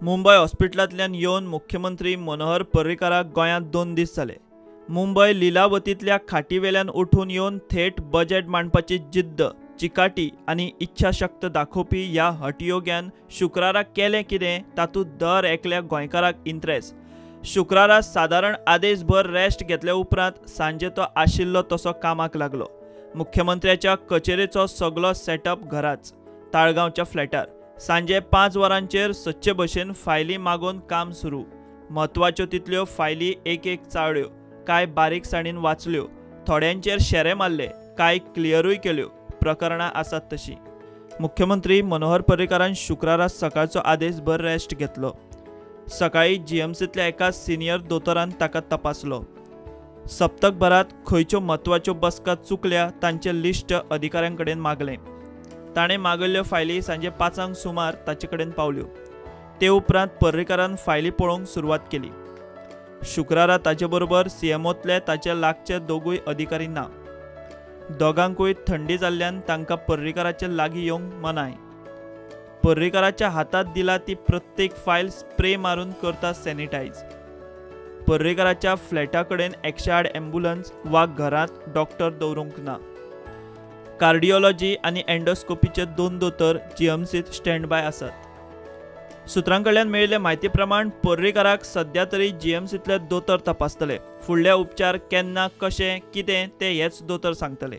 मुंबय हॉस्पिटलांतल्यान येवन मुख्यमंत्री मनोहर पर्रीकाराक गोंयांत 2 दीस जाले. मुंबय लिलावतींतल्या खाटीवेल्यान उठून येवन थेट बजेट मांडपाची जिद्द, चिकाटी आनी इच्छाशक्त दाखोवपी ह्या हटयोग्यान शुक्रारा केलें कितें तातूंत दर एकल्या गोंयकाराक इंट्रेस्ट. शुक्रारा सादारण आदेशभर रेस्ट घेतले उपरांत सांजे तो आशिल्लो तसो कामाक लागलो. मुख्यमंत्र्याच्या कचेरेचो सगलो सेटअप घराच, ताळगांवच्या फ्लॅटार. सांजे 5 वरांचेर सदचे भशेन फायली मागोवन काम सुरू. म्हत्वाच्यो तितल्यो फायली एक एक चाळ्ळ्यो, कांय बारीकसाणीन वाचल्यो, थोड्यांचेर शेरे मारले, कांय क्लियरूय केल्यो. प्रकरणां आसात तशीं. मुख्यमंत्री मनोहर पर्रीकारान शुक्रारा सकाळचो आदेशभर रेस्ट घेतलो. सकाळी जीएमसींतल्या एका सिनियर दोतोरान ताका तपासलो. सप्तकभरांत खंयच्यो म्हत्वाच्यो बसका चुकल्या तांचें लिस्ट अधिकाऱ्यां कडेन मागलें. ताणें मागयल्ल्यो फायली सांजे 5 सुमार ताचे कडेन पावल्यो. ते उपरांत पर्रीकारान फायली पळोवंक सुरवात केली. शुक्रारा ताचे बरोबर सीएमओतले ताचे लागचे 2 अधिकारी ना. दोगांकूय थंडी जाल्ल्यान तांकां पर्रीकाराचे लागीं येवंक मनाय. पर्रीकाराच्या हातांत दिला ती प्रत्येक फायल स्प्रे मारून करता सॅनिटायज. पर्रीकाराच्या फ्लॅटा कडेन 108 ॲम्ब्युलन्स वा घरांत डॉक्टर दवरूंक ना. कार्डिओलॉजी आनी एंडोस्कोपीचे 2 दोतोर जीएमसींत स्टँड बाय आसात. सुत्रां कडल्यान मेळिल्ले म्हायती प्रमाण पर्रीकाराक सद्या तरी जीएमसींतले दोतोर तपासतले. फुडले उपचार केन्ना, कशें, कितें ते हेच दोतोर सांगतले.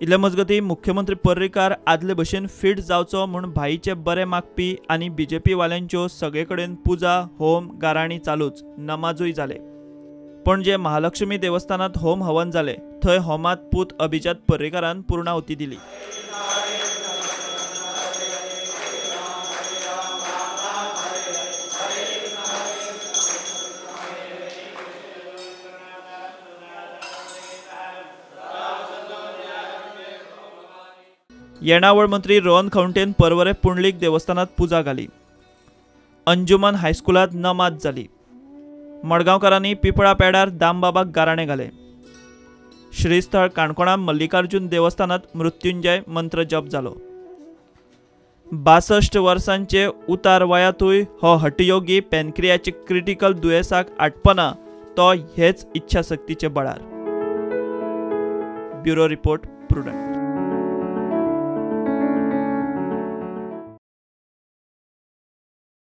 इतले मजगतीं मुख्यमंत्री पर्रीकार आदले भशेन फिट जावचो म्हूण भाईचे बरे मागपी आनी बीजेपी वाल्यांच्यो सगळे कडेन पुजा, होम, गाराणी चालूच, नमाजूय जाले. पणजे महालक्ष्मी देवस्थानात होम हवन जाले. थंय होमात पूत अभिजात पर्रीकारान पूर्णाहुती दिली. येणावळ मंत्री रोहन खंवटेन पर्वरे पुंडलीक देवस्थानात पुजा घाली. अंजुमन हायस्कुलांत नमाज जाली. मडगांवकारांनी पिपळा पेडार दामबाबाक गाराणें घालें. श्रीस्थळ काणकोणा मल्लिकार्जुन देवस्थानात मृत्युंजय मंत्र जप जालो. 62 वर्सांचे उतार वयांतूय हो हटयोगी पॅनक्रियाचे क्रिटिकल दुयेंसाक आटपना तो हेच इच्छाशक्तीचे बळार. Bureau report, Prudent.